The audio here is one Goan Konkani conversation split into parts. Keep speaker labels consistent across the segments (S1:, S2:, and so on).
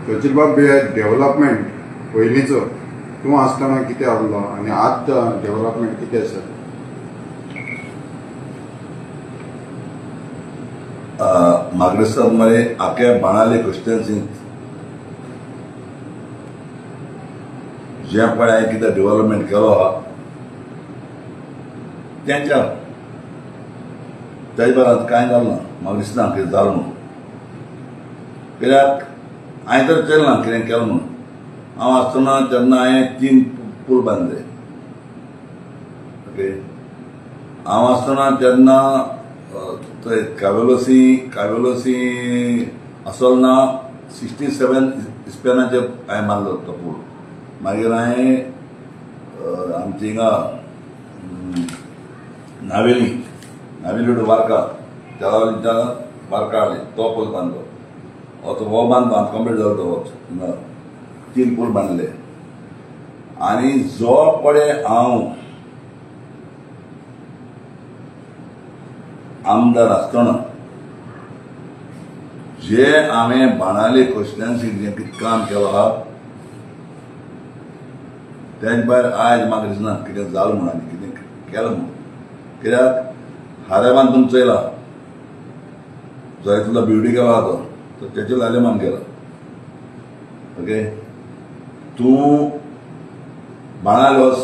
S1: चर्चिलबाब, डेव्हलपमेंट पयलींचो तूं आसतना कितें आहलो आनी आतां डेव्हलपमेंट कितें आसा?
S2: म्हाका दिसता मरे आख्या बाणावले कॉन्स्टिट्युएन्सींत जें पळय हांवें कितें डेव्हलपमेंट केलो आहा तें केलां, तेजे भायर कांय जालें ना. म्हाका दिसना कितें जालें म्हणून, कित्याक हांवें तर केलें ना कितें केलें म्हणून. हांव आसतना तेन्ना हांवें 3 पूल बांदले. ओके, हांव आसतना तेन्ना थंय कावेलोसी आसलो ना, 67 इस्पेनाचेर हांवें बांदलो तो पूल. मागीर हांवें आमची हिंगा नावेली टू वार्का, तेलावलीच्यान वार्का हाडली, तो पूल बांदलो. हो बांदलो आतां कंप्लीट जालो तो, हिंगा 3 पूल बांदले. आनी जो पळय हांव आमदार आसतना जे हांवें बाणावले कॉन्स्टिट्युएन्सीन जें कितें काम केलां आहा तेज भायर आयज म्हाका दिसना कितें जालें म्हणून आनी कितें केलां म्हणून. कित्याक हारेबान तुमी चोयला, जो इतलो ब्युटी केला आहा तो तेचेर हारेबान केला. ओके, तूं बाणावले वच,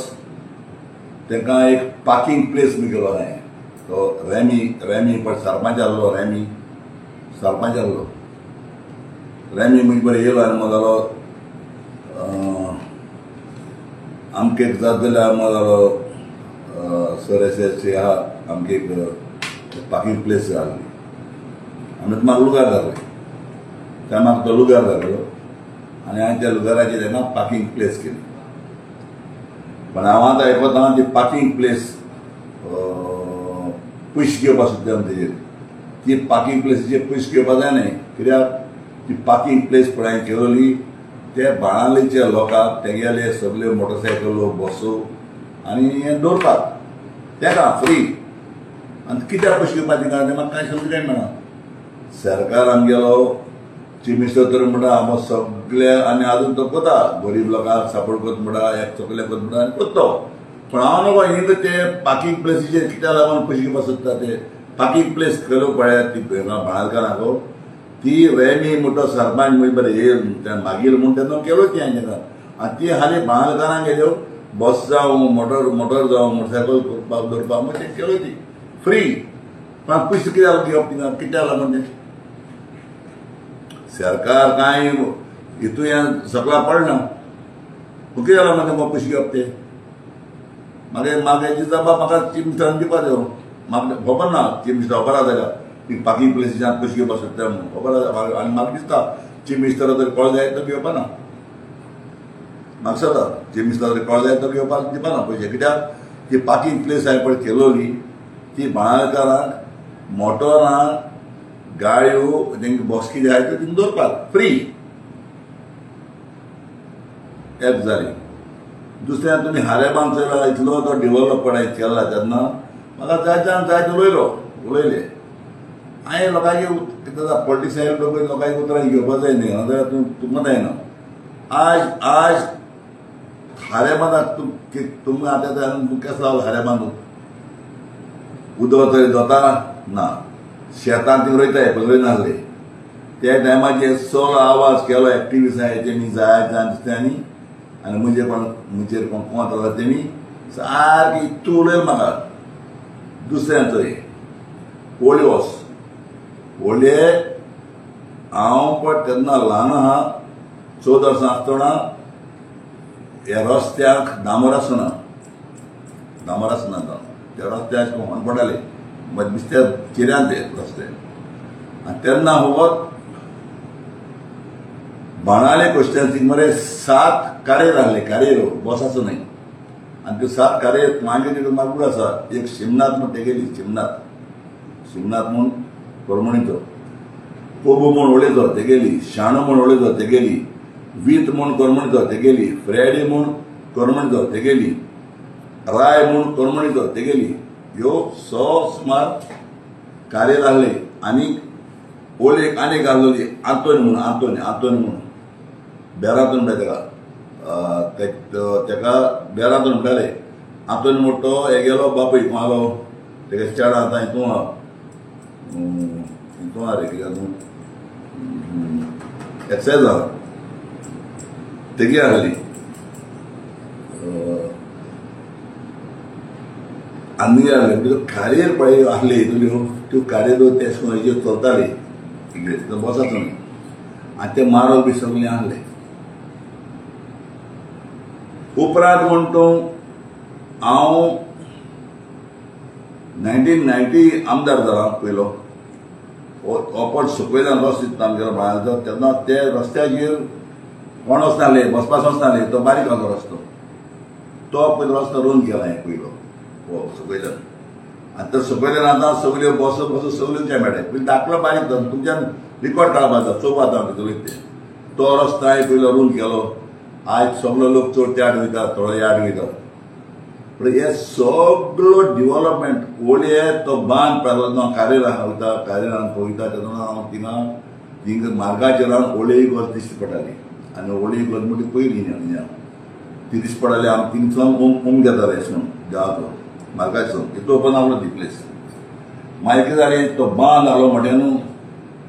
S2: तांकां एक पार्किंग प्लेस बी केलो हांवें. तो रॅमी पण सरपंच आहलो, रॅमी सरपंच आहलो, रॅमी म्हणजे बरें येयलो आनी मग जालो आमकां एक जात जाल्यार मग जालो सर एस एस ह्या आमकां एक पार्किंग प्लेस जाय आहली. आमी म्हाका लुगार जाले, त्या म्हाका तो लुगार जालो आनी हांवें त्या लुगाराचेर तेन्ना पार्किंग प्लेस केली. पण हांव आतां आयकता ती पार्किंग प्लेस पयशे घेवपा सोदता आमी तेजेर, ती पार्किंग प्लेसीचेर पयशे घेवपा जाय न्हय. कित्याक ती पार्किंग प्लेस पळय हांवें केलोली ते बाणावलेच्या लोकांक तेगेले सगळे मोटरसायकलो बसो आनी हें दवरपाक तेका फ्री. आनी कित्याक पयशे घेवपा तिका तें म्हाका कांय समजूंक मेळना. सरकार आमगेलो चीफ मिनिस्टर तर म्हणटा हांव सगळे आनी आजून तो कोता गरीब लोकांक सपोर्ट करता म्हणटा, एक सगळे करता म्हणटा आनी कोत्तो. पण हांव नको हिंगा ते पार्किंग प्लेसीचेर कित्याक लागून पयशे घेवपाक सोदता ते पार्किंग प्लेस केलो पळय ती बाणालकारांक ती रॅमी म्हणटा सरपंच म्हणजे बरें येयल मागीर म्हूण तेन्ना केलो ती हांवें तेका. आनी ती हालीं बाणालकारांक गेल्यो बस जावं मोटर जावं मोटरसायकल करपाक दवरपाक मागीर तें केलो ती फ्री. पण पयशे कित्याक घेवप तिंगा कित्याक लागून तें सरकार कांय हितून हें सगळें पडना, कित्याक लागून तेंकां पयशे घेवप ते. मागीर म्हाका हेजी जापा म्हाका चीफ मिनिस्टरान दिवपा जायो. म्हाका खबर ना चीफ मिनिस्टर खबर आसा जाल्यार ती पार्किंग प्लेसीच्यान पयशे घेवपाक सोदता म्हणून खबर आसा. आनी म्हाका दिसता चीफ मिनिस्टरा जर कळ जाय तर घेवपा ना, म्हाका दिसता चीफ मिनिस्टरा जर कळ जाय तर घेवपाक दिवपा ना पयशे. कित्याक ती पार्किंग प्लेस हांवें पळय केलोली ती बाणालकारांक मोटरां गाडयो तेंकां बॉक्स कितें आहा त्यो तिंगा दवरपाक फ्री. एक जाली. दुसऱ्या तुमी हारेबान चोयला इतलो तो डेव्हलप केला तेन्ना म्हाका जायत्यान जायते उलयले. हांवें लोकांचे कितें जाता पॉलिटिक्स आयले म्हणटकूच लोकांची उतरां घेवपा जाय न्ही, नाजाल्यार तुमकां जायना. आज आज हारेबानाक तुमकां आतां केसो जालो हारेबान उदक तरी जाता ना, शेतान थिंग रोयताय पयलीं रोयनासले. त्या टायमाचेर सगळो आवाज केलो एक्टिविस्ट आहाय तेमी जाय दिसता आनी म्हजेर कोण म्हजेर कोण कोण आसा तेमी सारकी इतू उलयलें म्हाका. दुसऱ्यान चोय होळी वच, होळये हांव पळय तेन्ना ल्हान आहा, 14 वर्सां आसतना ह्या रस्त्याक डांबर आसना, डांबर आसना त्या रस्त्याक होण पडटाले नुस्त्या चिऱ्यान ते रस्ते. आनी तेन्ना फकत बाणावले कॉन्स्टिट्युएन्सीक मरे 7 कारेर आहले, कारेर बस आसो न्हय. आनी त्यो 7 कारेर मागीर तितून मागूर आसा एक शिमनाथ म्हूण तेगेली, शिमनाथ म्हूण करमणीचो, कोबो म्हूण वळेचो तेगेली, शाणू म्हूण वळेचो तेगेली, वीत म्हूण करमणीचो तेगेली, फ्रेडी म्हूण करमणीचो तेगेली, राय म्हूण करमणीचो तेगेली, ह्यो 100 सुमार कारेर आहले. आनी ओलेक आनी एक आहलोली आंतोनी म्हूण, आंतोनी म्हूण बेरांतून म्हणटा तेका तेका बेरांतून म्हणटाले. आंतोनी म्हणटा तो हेगेलो बापूय कोणालो तेगे चेडा आतां हितूं आहा हितूं आहा रे कित्याक न्हू एक्सायज आहा तेगे आहली आनी आहले. म्हणजे खारेर पळय आहले हितूल्यो त्यो खारेर ते हेजेर चलताले बसात न्हय आनी ते मारो बी सगळे आहले. उपरांत म्हण तूं हांव 1990 आमदार जाला पयलो. ओपन सुकयल्यान रस्तो दिसता आमगेलो भायलो तेन्ना ते रस्त्याचेर कोण वचनासले बसपाक वचनासले. तो बारीक आसलो रस्तो तो पयलो रस्तो रोवन केला हांवें पयलो हो सुकयल्यान. आनी तो सुकयल्यान आतां सगल्यो बसो बसो सगल्यो मेळटा. पयलीं धाकलो बारीक जाता तुमच्यान रिकॉर्ड काडपा जाता चोवपा जाता भितर ते. तो रस्तो हांवें पयलो रोवन केलो. आयज सगलो लोक चड त्या आड वयता थोडो ह्या आड वयता. पूण हे सगळो डिवलपमेंट ओले तो बांद पळयलो हांव कारेर वयता कारेरान वयता तेन्ना हांव थिंगा थिंगा मार्गाचेर हांव ओले इगर्ज दिश्टी पडटाली. आनी ओले इगर्ज म्हणटी पयली ती दिश्टी पडटाली. हांव थिंगसून ओम घेताले अशें म्हणून देवाचो मार्गाचो इतलो ओपन आहलो ती प्लेस. मागीर कितें जालें तो बांद आहलो म्हणटा न्हू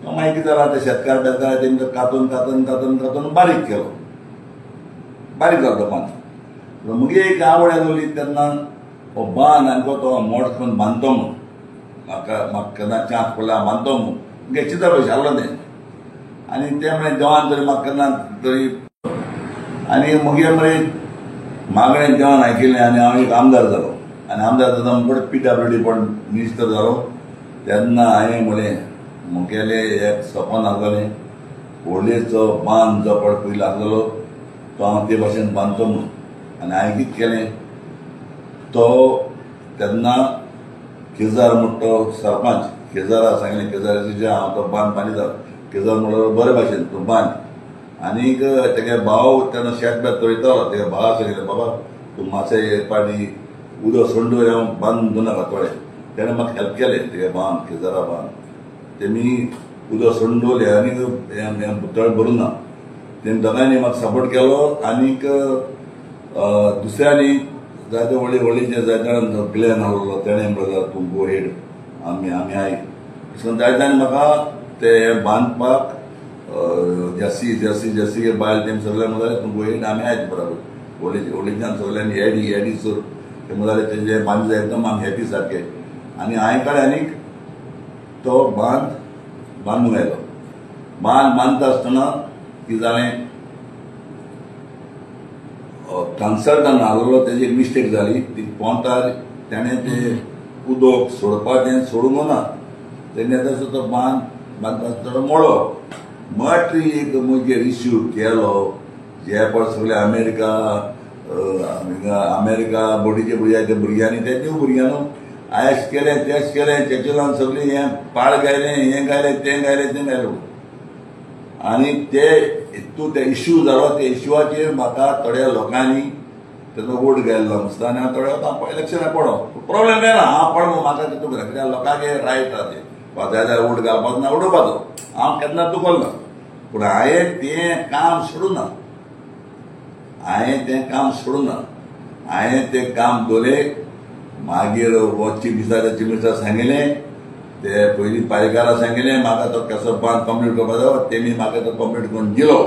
S2: तो मागीर कितें जाला ते शेतकार बेतकार तेंकां कातून कातून कातून कातून बारीक केलो बारीक जालो तो बांद. मुगे एक आवड आसली तेन्ना हो बांद आनी तो मोड करून बांदतो म्हूण म्हाका म्हाका केन्ना चान्स पडला बांदतो म्हूण मुगे चिंतप आसलो तें. आनी तें म्हळें देवान तरी म्हाका केन्ना तरी आनी मुगे मरे मागणें देवान आयकिल्लें आनी हांव एक आमदार जालो. आनी आमदार जाता म्हणटा PWD पण मिनिस्टर जालो तेन्ना हांवें म्हळें मुगेलें एक सपन आसलें व्हडलेचो बांद जो पळय पयलीं आसलेलो तो हांव ते भाशेन बांदतो म्हूण. आनी हांवें कितें केलें तो तेन्ना केजार म्हणटा तो सरपंच केजारा सांगलें केजाराचे हांव तो बांद बांदिता. केजार म्हणलो बरे भाशेन तूं बांद. आनीक तेगे भाव तेन्ना शेत बेत रोयतालो तेगे भावा सांगलें बाबा तूं मातशें पाटी उदक सोडून हांव बांदून नाका थोडें. तेणें म्हाका हेल्प केलें तेगे भावान केजारा भावान तेमी उदक सोडून दवरलें आनीक तळ भरूं ना. तेमी दोगांयनी म्हाका सपोर्ट केलो. आनीक दुसऱ्यांनी जायते व्हडले व्हडले जे जायते जाण ग्लॅन आहलो तेणें म्हणलें तूं गो हेड आमी आमी I अशें करून जायते जाणांनी म्हाका ते बांदपाक जास्ती जास्ती जास्ती बायल तेमी सगळें म्हणलें तूं गो हेड आमी आयज बराबर व्हडले व्हडलेच्यान सगळ्यांनी एडी एडी सर ते म्हणले तेजे बांद जाय एकदम आमी हॅपी सारके. आनी हांवें काडलें आनीक तो बांद बांदूंक आयलो. बांद बांदता आसतना कितें जालें कन्सल्टंट आहलो तेजी एक मिस्टेक जाली ती पोंतार तेणें तें उदक सोडपाचें सोडूंक ना तेणें तसो तो बांद बांदता आसतना मोडलो. मटरी एक म्हजेर इश्यू केलो जे पळय सगळे अमेरिका अमेरिका बोटीचे भुरगे ते भुरग्यांनी ते न्यू भुरग्यांनो आयस केलें तेंच केलें चेचुलान सगळें हें पाळ गायलें हें गायलें तें गायलें तें गायलें. आनी ते हितून ते इश्यू जालो ते इश्यूचेर म्हाका थोड्या लोकांनी तेजो वोट घायल्लो आसता आनी हांव थोड्या हांव इलेक्शनाक पडो प्रोब्लेम येना हांव पडो म्हाका तितून कित्याक लोकांक रायट आहा ते जाय जाल्यार वोट घालपाचो ना उडोवपाचो हांव केन्ना चुकलो ना. पूण हांवें तें काम सोडूं ना हांवें तें काम सोडूं ना. हांवें तें काम दवरलें. मागीर हो चीफ मिनिस्टर चीफ मिनिस्टर सांगिल्लें ते पयलीं पालिकाराक सांगिल्लें म्हाका तो कसो बांद कंप्लीट करपाचो तेमी म्हाका तो कंप्लीट करून दिलो.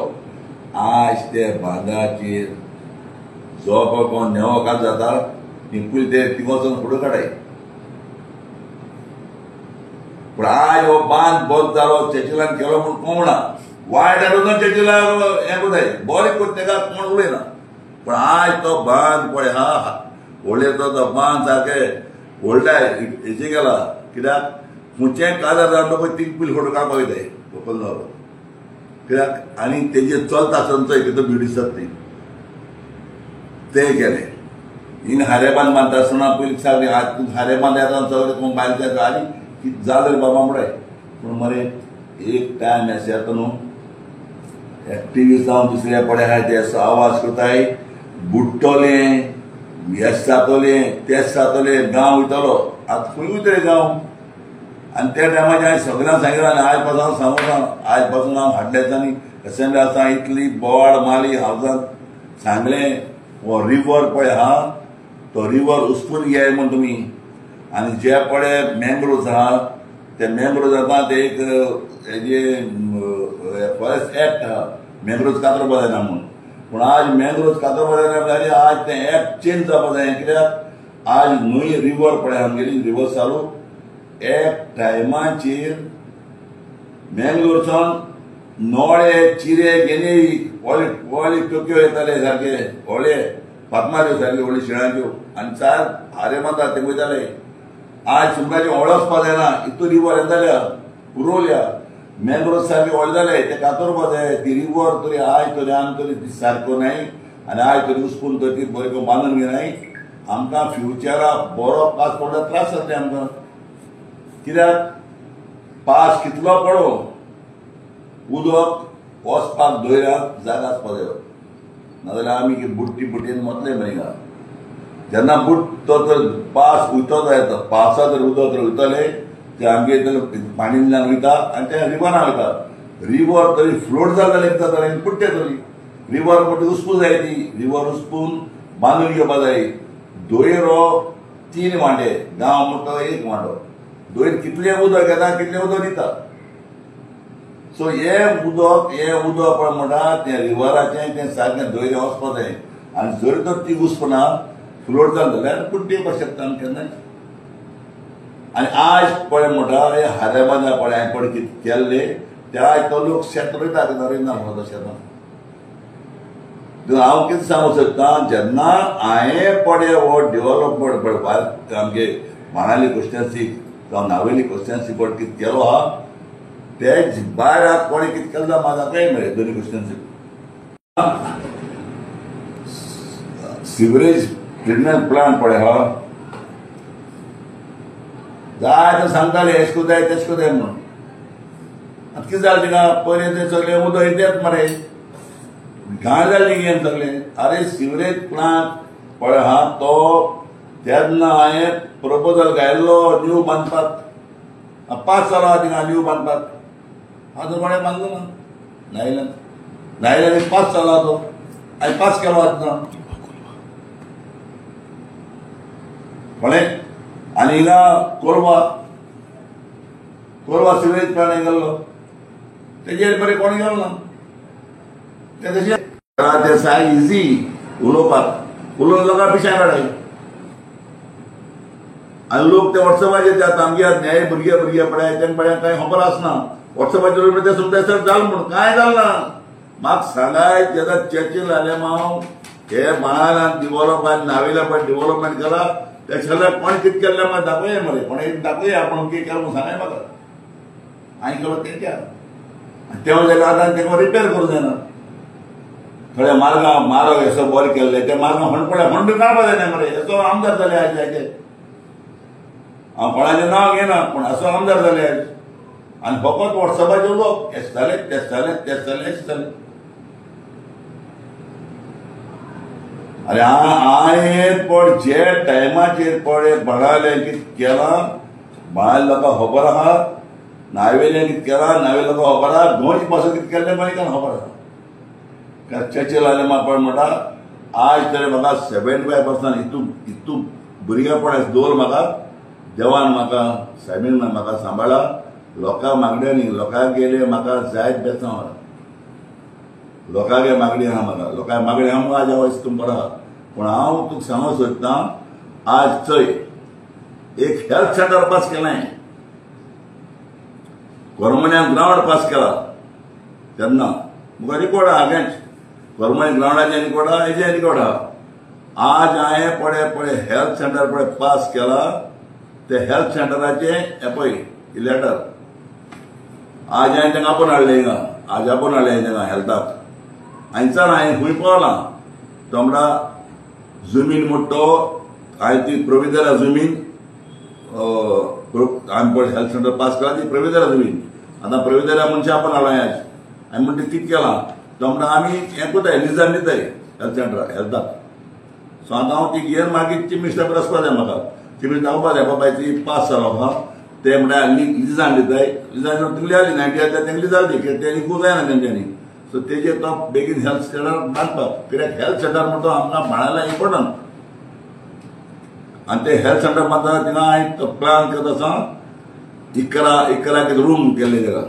S2: आज ते बांदाचेर जो पळय कोण नेवोकात जाता ती पयलीं ते थिंग वचून फोटो काडाय. पूण आज हो बांद बंद जालो चर्चिलान केलो म्हूण कोण ना वायट आसलो चर्चिलान हें करताय बरें करता तेका कोण उलयना. पूण आज तो बांद पळय हा व्हडलेचो तो बांद सारके व्हडल्या हेजे गेला कित्याक खंयचेंय काजार जावन पळय तीन पयलीं फोटो काडपाक वयताय व्हंकल न्हवरो कित्याक आनी तेजेर चलता आसतना चोय कितें ब्युटी दिसता ती तें केलें. हिंगा हारे बांद बांदता आसतना पयलीं सारकें हारे बांद येता सगळें कोण बायल आनी कितें जालें रे बाबा म्हणटाय. पूण मरे एक टायम अशें येता न्हू एक्टिविस्ट जावन दुसऱ्या पडे आहाय ते असो आवाज करताय बुडटलें हें जातलें तेंच जातलें गांव वयतलो आतां खंय वयतले गांव. आनी त्या टायमाचेर हांवें सगळ्यांक सांगिल्लें आनी आयज पासून हांव सांगूं ना आयज पासून हांव हाडल्या दिसांनी असेंब्ली आसतना इतली बोवाळ मारली हावजांत सांगलें हो रिवर पळय आहा तो रिवर उसपून घेय म्हूण तुमी. आनी जे पळय मँग्रोव्स आहा ते मँग्रोव्स आतां ते एक हेजे फॉरेस्ट एक्ट आहा, मँग्रोव्स कातरपा जायना म्हूण. पूण आज मँग्रोव्स कातरपा जायना म्हणल्यार आज तें एक्ट चेंज जावपा जाय. कित्याक आज न्हंय रिवर पळय आमगेली रिवर चालू एक टायमाचेर मँगलोरसान नोळे चिरे गेले व्हडले व्हडले टोक्यो येताले सारके व्हडले फातमाऱ्यो सारक्यो व्हडले शिणाच्यो आनी चार हारे मारता ते वयताले. आज सुंगटाचे व्हड वचपा जायना इतू रिवर येताल्या पुरवल्या मँग्रोव सारके व्हड जाले ते कातरपा जाय. ती रिवर तरी आज तरी आमी तरी सारको न्हय आनी आज तरी उसपून तर ती बरें बांदून घेनाय आमकां फ्युचराक बरो पास पडल्यार त्रास जातले आमकां. कित्याक पास कितलो पडो उदक वचपाक दर्यांत जागा आसपा जायो, नाजाल्यार आमी बुट्टी बुट्टीन वतले मरे. जेन्ना बुट तो तर पास वयतो जायता पावसा जर उदक तर वयतले ते आमगे पाणींतल्यान वयता आनी ते रिवरान वयता. रिवर तरी फ्लोट जालें जाल्यार कितें जातलें पुट्टे तरी रिवर मोठी उसपून जाय ती रिवर उसपून बांदून घेवपा जाय. दोयरो 3 वांटे गांव म्हणटा 1 वांटो दोयर कितलें उदक येता कितलें उदक दिता. सो हें उदक पळय म्हणटा तें रिवराचें तें सारकें दोयरें वचपा जाय आनी जर तर ती उसपना फ्लोट जालें जाल्यार पुट्टी येवपाक शकता आमी केन्नाय. आनी आज पळय म्हणटा हे हारेबांदा पळय हांवें पळय कितें केल्लें ते आज तो लोक शेत रोयता रोयना म्हणटा शेतां. हांव कितें सांगूंक सोदता जेन्ना हांवें पळय हो डेवलपमेंट पळय आमगे बाणावली कॉन्स्टिट्युएन्सी जावं नावेली कॉन्स्टिट्युएन्सी पळय कितें केलो आहा ते भायर आतां कोणें कितें केलें जाल्यार म्हाका दाखय मरे दोनी कॉन्स्टिट्युएन्सी. सिवरेज ट्रिटमेंट प्लांट पळय आहा जाय ते सांगताले एश करूं जाय तेश करूं जाय म्हणून. आतां कितें जालें थिंगा पयलें तें सगळें उदक येतात मरे घाण जाली गेम सगळें. अरे सिवरेज प्लांट पळय आहा तो तेन्ना हांवें प्रपोजल घायल्लो न्यू बांदपाक 5 सालां आहा थिंगा न्यू बांदपाक आजून कोणें बांदलो ना नायल्यान नायल्यान 5 सालां तो हांवें पास केलो आतां कोणें. आनी हिंगा कोलवा कोलवा सिवरेज प्लांट गेल्लो तेजेर बरें कोण गेलो ना ते तशें ते साय इजी उलोवपाक उलोवन लोकां पिशां काडाय आनी लोक ते वॉट्सएपाचेर ते आमगे न्याय भुरगे भुरगे पळय तेंका पळय कांय खबर आसना वॉट्सएपाचेर उलयता ते समजा सर जालें म्हणून कांय जालें ना. म्हाका सांगाय जेन्ना चर्चील जालें हांव हे बाणावल्यान डिवॉलपमेंट नावेल्या पळय डिवॉलपमेंट केला तेच्या जाल्यार कोण कितें केल्लें म्हाका दाखोवया मरे कोणें दाखोवया आपूण कितें केलें म्हणून सांगाय म्हाका. हांवें केलो तेंच्या आनी तेव्हा जाल्यार आतां तेंका रिपेर करूं जायना. थोडे मार्गां मारग असो बरें केल्ले ते मार्गां फंड पडल्या फंड काडपा जायना मरे. असो आमदार जाले आज जायते हांव कोणाचें नांव घेना पूण असो आमदार जाले आज आनी फकत वॉट्सएपाचेर लोक हें जालें तें जालें तें जालें अशें जालें. आनी हांवें पळय जे टायमाचेर पळय बाणावलें कितें केलां बाणावले लोकांक खबर आहा नावेलें कितें केलां नावेले लोकांक खबर आहा गोंयचे पासून कितें केल्लें गोंयकारांक खबर आहा. चर्चील आलें म्हाका पळय म्हणटा आज तरी म्हाका 75% हितू हितू भुरगेपण दवर म्हाका देवान म्हाका सायबीन म्हाका सांबाळा लोकां मागण्यांनी लोकांक गेले म्हाका जायत बेसांव लोकांगे मागणी आहा म्हाका लोकांक मागणी आहा आज हांव तुमकां बरो आहा. पूण हांव तुका सांगूंक सोदतां आज चय एक हेल्थ सेंटर पास केलें कोरमण्यान ग्रावंड पास केला तेन्ना मुखार रिकॉर्ड आहा हेंच कोरमणे ग्रावंडाचें रिकॉर्ड आहा हेजें रिकॉर्ड आहा. आज हांवें पळय पळय हेल्थ सेंटर पळय पास केला ते हेल्थ सेंटराचें हें पळय लेटर आज हांवें तांकां आपोवन हाडलें हिंगा आज आपोवन हाडलें तांकां हेल्थाक हांयसान हांवें खंय पावलां तो म्हणटा जमीन म्हणटा तो हांवें ती प्रोविदरा जमीन हांवें पळय हेल्थ सेंटर पास केला ती प्रोविदरा जमीन आतां प्रोविदरा मनशां आपोवन हाडलां आज हांवें म्हणटा कितें केलां तो म्हणटा आमी हें करताय लिजान दिताय हेल्थ सेंटराक हेल्थाक. सो आतां हांव ती घेवन मागीर चीफ मिनिस्टर वचपा जाय म्हाका चीफ मिनिस्टर दाखोवपा जाय बाबा ती पास जालो आहा ते म्हणल्यार लिजान दिताय लिजान तिंगली आसली 90 जाल्यार तेंगली जाली ती तेणी कूं जायना तेंच्यांनी. सो तेजेर तो बेगीन हेल्थ सेंटर बांदपाक, कित्याक हेल्थ सेंटर म्हणटा आमकां बाणायला इम्पोर्टंट. आनी ते हेल्थ सेंटर बांदता थिंगा हांवें तो प्लान करता आसा 11 कितें रूम केल्ले ताका,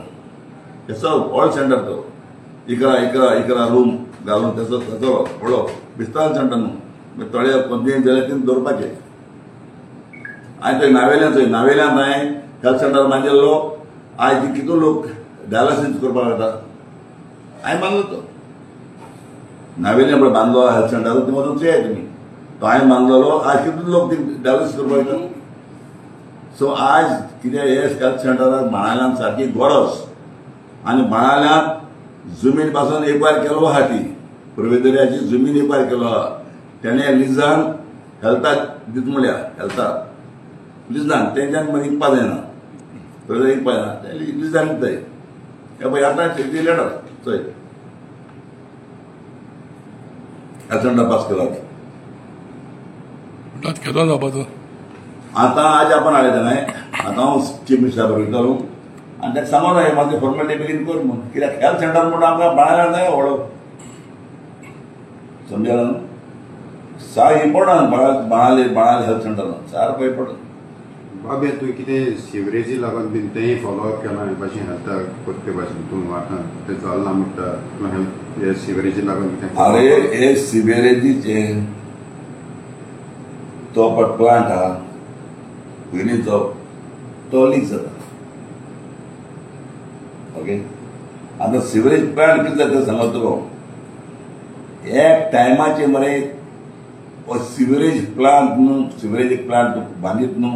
S2: तेचो व्हड सेंटर तो 11 11 रूम घालून तेचो जातलो व्हडलो विस्तार सेंटर न्हू, मागीर थोडे कंप्लेन जाल्यार तितून दवरपाचे. आनी थंय नावेल्यान, थंय नावेल्यान हांवें हेल्थ सेंटर बांदिल्लो. आयज कितू लोक डायलिसीस करपाक येता, हांवें बांदलो तो नावेल्यान पळय बांदलो हेल्थ सेंटर, थंय वचून चोयात तुमी, तो हांवें बांदलेलो. आयज कितू लोक डायलिसीस करपाक येता. सो आज कितें हे हेल्थ सेंटराक बाणाल्यान सारकी गरज. आनी बाणाल्यांत जमीन पासून एकवार केलो आहा, ती पुर्वेदर्याची जमीन एकवार केलो आहा तेणें लिजान हेल्थाक दित म्हणल्या, हेल्थाक लिजान तेंच्यान विकपा जायना, पुर्वेदर्या विकपा जायना, तें लिजान विकताय. हे पळय आतां लेटर चोय हेल्थ सेंटर पास केला
S3: केदो जावपाचो.
S2: आतां आज आपण हाडले तेन्ना आतां हांव चीफ मिनिस्टरा बरोबर वयतालो आनी ताका सांगून हांवें म्हाजें फॉर्मेलिटी बेगीन कर म्हूण, कित्याक हेल्थ सेंटर म्हणून आमकां बाणायला जाय व्हडलो, समजला न्हू. सारकें इम्पोर्टंट बाणाले बाणाले हेल्थ सेंटर सारको इम्पोर्टंट.
S1: बाबे तुवें कितें सिवरेजी लागून बीन तेंय फॉलोअप केलां हे भाशेन हेल्थाक करते भाशेन तूं आतां तें चल्लां म्हणटा तूं हेल्थ हे सिवरेजी लागून कितें?
S2: अरे हे सिवरेजीचे तो पळय प्लांट आहा पयलींचो तो लीक जाता. ओके, आतां सिवरेज प्लांट कितें जाता सांगत तुका, एक टायमाचे मरे हो सिवरेज प्लांट न्हू, सिवरेज प्लांट बांदीत न्हू,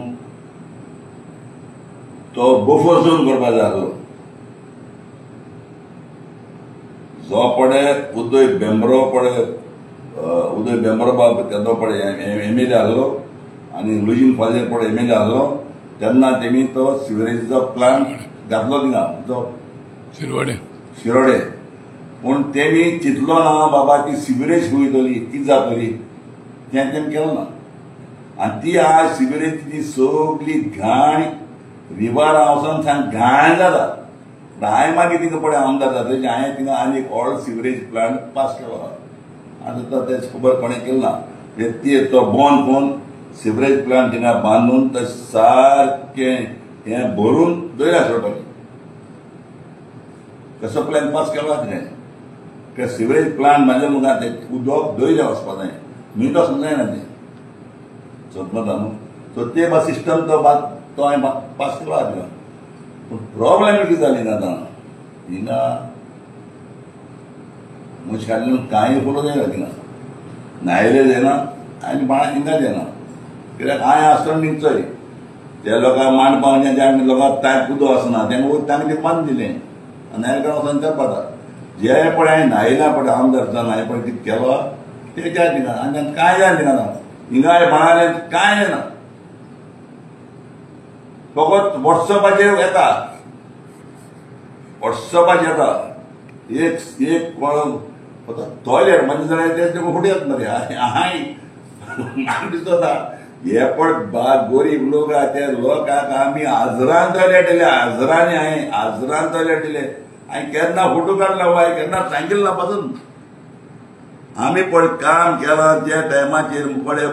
S2: तो बफर झोन करपा जाय आसलो. जो पळय उदय बेंब्रो पळय, उदय बेंब्रो बाब तेदो पळय एम एल ए आसलो आनी लुजीन फाजेर पळय एम एल ए आसलो तेन्ना तेमी तो सिवरेजीचो प्लांट घातलो थिंगा तो
S3: शिरोडे
S2: शिरोडे. पूण तेमी चिंतलो ना बाबा ती सिवरेज वयतली कितें जातली, तें तेमी केलो ना. आनी ती आज सिवरेज ती सगली घाण रिवारा वचोन सामकी घाण जाता. हांवें मागीर थिंगा पळय आमदार जाता हांवें थिंगा आनी एक व्हड सिवरेज प्लांट पास केलो. आतां तो तें खबर कोणें केलें ना, ते तो बंद करून सिवरेज प्लांट थिंगा बांदून तो सारकें हें भरून दर्या सोडपाचें तसो प्लॅन पास केलो आहा तिणें. कित्याक सिवरेज प्लांट बांदले मुखार तें उदक दर्या वचपा जाय, न्हंयत वचूंक जायना तें, समजता न्हू. सो ते बा सिस्टम तो तो हांवें पास केलो आहा थिंगा. पूण प्रॉब्लेम कितें जाली ना आतां हिंगा मनशान कांय फॉलो जायना थिंगा, न्हायले जायना आनी बाळा हिंगा जायना. कित्याक हांवें आसतना निमचोय त्या लोकांक मांडपा ज्या लोकांक तांक उदक आसना तेंका तांकां तें बांद दिलें आनी न्हायले कडेन वचोन ते पडटा. जे पळय हांवें न्हायला पळय आमदार जावन हांवें पळय कितें केलो तें जाय थिंगा आनी कांय जायना थिंगा. हिंगा बाळालें कांय जायना, फकत वॉट्सएपाचेर येता, वॉट्सएपाचेर येता एक एक कोण टॉयलेट म्हणजे जाल्यार ते फुडें येत मरे. हांवें म्हाका दिसता हे पळय गोरीब लोक आहा त्या लोकांक आमी हजरान टॉयलेट दिले, हजरांनी हांवें हजरान टॉयलेट दिले. हांवें केन्ना फोटो काडला हांवें केन्ना सांगिल्लें ना पासून. आमी पळय काम केलां त्या टायमाचेर पळय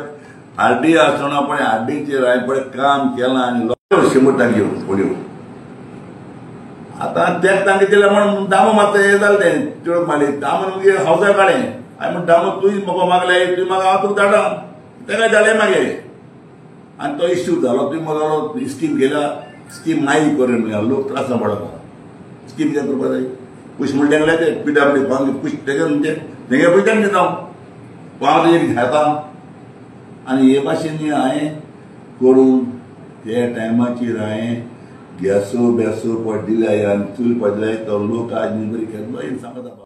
S2: आरडी आसतना पळय आरडीचेर हांवें पळय काम केलां आनी 100 टांकयो उडयो. आतां तेच तांकां दिलें म्हण दामो मातसो हें जालें तें तिडक मारली. दामो मागीर हावसा काडलें हांवें म्हण दामो तुवें म्हाका मागलें तुवें म्हाका हांव तुका धाडा तेका जालें मागीर. आनी तो इश्यू जालो तुवें म्हाका स्कीम केल्या स्कीम मागीर कर म्हणल्यार लोक त्रास पडपा स्कीम कितें करपा जाय पयशे म्हणटा तेंगले ते पीडब्ल्यू कोण पयशे तेगे म्हणजे तेगे पयशे दिता हांव हांव तेजेर घेता. आनी हे भाशेन हांवें करून त्या टायमाचेर हांवें गॅसो बेसो पडलेले आनी चूल पडले तो लोक आज बरी केल्लो सांगता.